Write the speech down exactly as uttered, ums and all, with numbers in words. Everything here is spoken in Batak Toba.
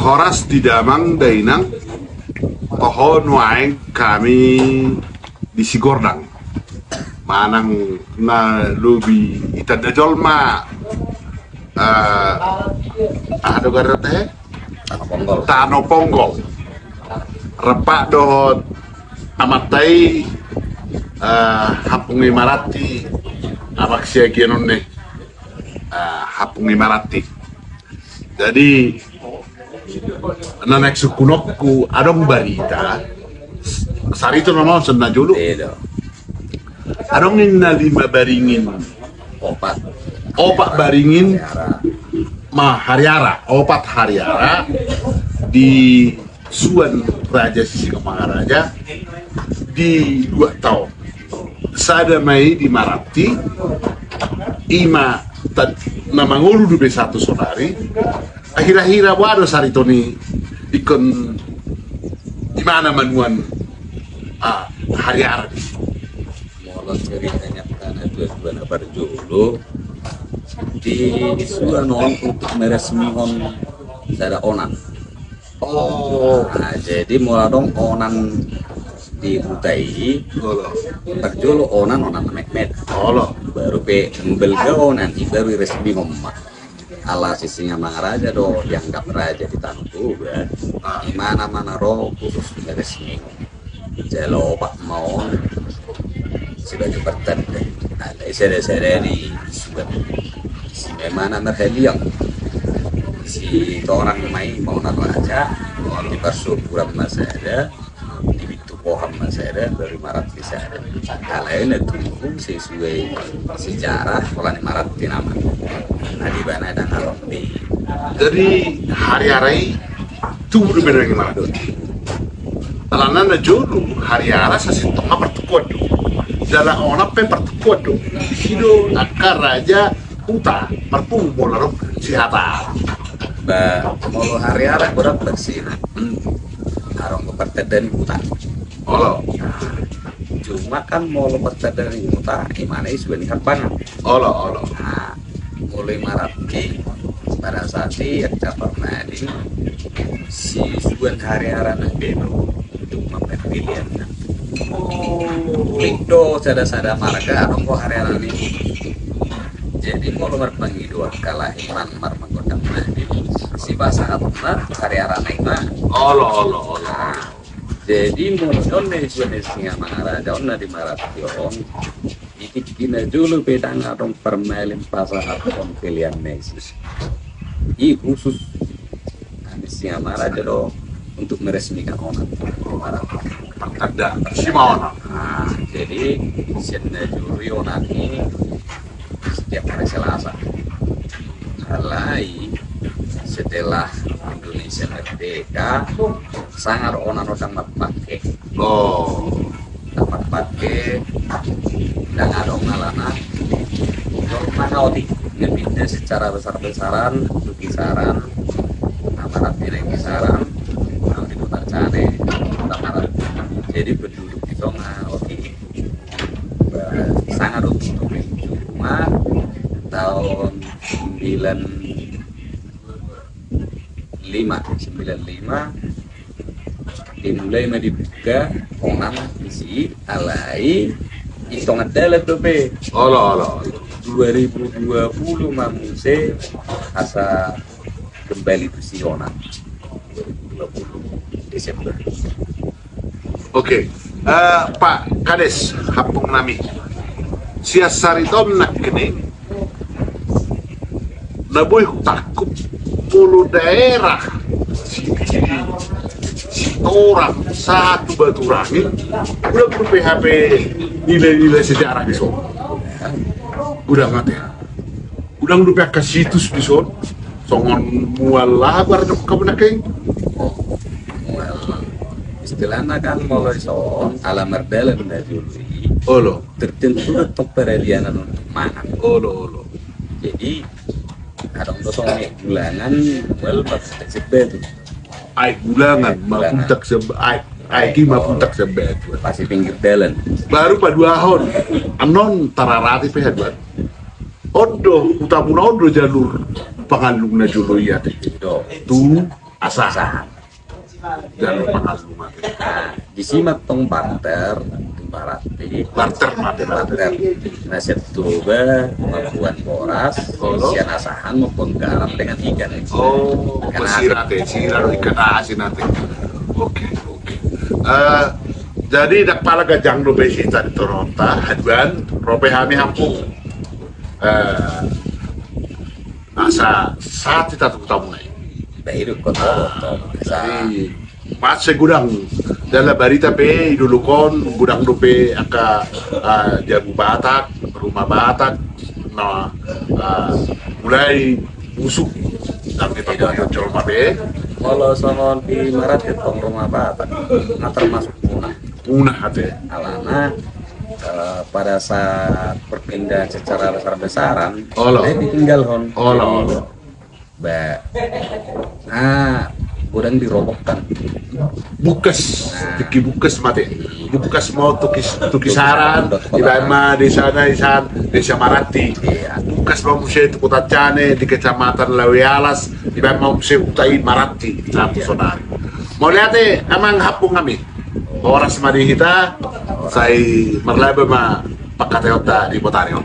Horas di damang dainang, toho nuaeng hami di Sigordang. Manang na lobi itanda jolma, eh, aha do goarna he? Tano Ponggol. Tano Ponggol. Rap dohot amanta i, eh, Hampung ni Maratti, abang siagian on ne, eh, Hampung ni Maratti. Jadi na naeng sungkunonku, adong barita, sarito nama on sian na jolo. Adong ninna lima baringin. Opat. Opat baringin. Hariara. Ma, hariara, opat hariara di suan Raja Sisingamangaraja di dua taon. Sada ma i di Maratti, ima tad-, na mangolu dope sahat tu saonari. Hira-hira boha do sarito ni ingkon imana manuan, ah, hariara di si. Molo cerita nyata na dua-dua na parjolo di suan on untuk meresmihon sada onan. Oh. Nah, jadi molo adong onan di huta i, olo, parjolo onan, onan na metmet. Olo. Baru pe balga onan i baru iresmihon ma. Ala Sisingamangaraja do dianggap raja di Tano Toba. Ah. Imana ma na ro khusus meresmihon. Jala opat ma on sebagai pertanda. Alai sada-sada ni suan. Imana marhaliang. Sitorang ma i ma onan raja, di parsuburan ma sada, di pintu poham ma sada, baru Maratti sada. Alai na tubu sesuai sejarah pola ni Maratti nama. Na di bana dang adong di. Jadi hariara i tubu dope nang i Maratti. Alana na jolo hariara sasintongna partukuan do. Jala onan pe partukuan do. Disi do angka raja huta marpungu molo adong sihata. Ba, molo hariara godang bersih. Adong do pertanda ni huta. Olo. Cuma kan molo pertanda ni huta, imana i suan ni harbangan. Olo, olo. Nah, molo i Maratti, pada saat i angka parmaling, sisuan hariara na belo untuk mambahen pilihan. Ulik do sada-sada marga adong do hariara ni. Jadi molo marpangidoan kalahiran, marmagondang malim, sipasahatna hariara na i ma. Olo, olo, olo. Nah, jadi molo on na suan ni Sisingamangaraja on na di Maratti on, di tingki na jolo pe dang adong parmalim pasahathon pilihan na i. I khusus Sisingamangaraja do untuk meresmikan onan. Pertanda, si ma onan. Nah, jadi sian na jolo i onan i setiap hari Selasa. Alai setelah Indonesia merdeka, sanga do onan on dang marpake. Oh. Dang marpake, dang adong alana. Jolma na otik, na pinda secara besar-besaran tu Kisaran, na Maratti na di Kisaran, na di Kota Cane, na Maratti. Jadi penduduk di songon otik, eh, sanga do tutup. Cuma taon sembilan lima, sembilan lima, dimulai ma dibuka onan disi, alai di tonga dalan dope. Olo, olo, olo. Dua ribu dua puluh ma muse asa kembali tusi onan. Dua ribu dua puluh Desember. Oke. Eh, Pak Kades, Hampung nami. Sian sarita on nangkining, na boi hutangkup, molo daerah Sibiri, Sitorang, sahat tu Baturangi, godang dope hape nilai-nilai sejarah di son. Godang ate. Godang dope angka situs di son. Songon mual aha goarna, Hampung nangkin? Mual. Istilahna kan molo di son, ala mardalan na jolo i. Olo. Tertentu do tong paradianan untuk mangan. Olo, olo. Jadi adong do songon aek gulangan, mual marpuntak sian batu. Aek gulangan, aek gulangan. Marpuntak sian ba-, aek, aek i marpuntak sian batu. Pas di pinggir dalan. Baru paduahon, annon tararate pe haduan. On do, hutamuna on do jalur pangallung na jolo i ate. Do. Tu Asahan. Jalo pangallungan. Disi ma tong barter, ibarat di barter ma, barter. Na sian Toba mamboan boras, sian Asahan mamboan garam dengan ikan. Oh, sira ate, sira ikan asin ate. Oke, oke. Jadi ndang pala ganjang dope hita di toronta, haduan ro pe hami hampung. Asa sahat hita tu hutamu na i. Jadi mansai godang, dalan barita pe di dolok on godang dope angka jabu Batak, rumah Batak na mulai busuk. Ndang dipaboa jolma be. Molo songon di Maratti tong rumah Batak na termasuk punah. Punah ate. Alana pada saat perpindahan secara besar-besaran, olo, ditinggalhon. Olo, olo. Ba, godang dirobohkan. Bukas, tingki bukas ma ate. Bukas ma tu Kisaran, dibaen ma desa na i sian desa Maratti. Bukas ma muse tu Kota Anjane di Kecamatan Lawe Alas, dibaen ma muse huta i Maratti. Mauliate amang hampung hami. Horas ma di hita. Sai marlaba ma pangkataionta di botari on.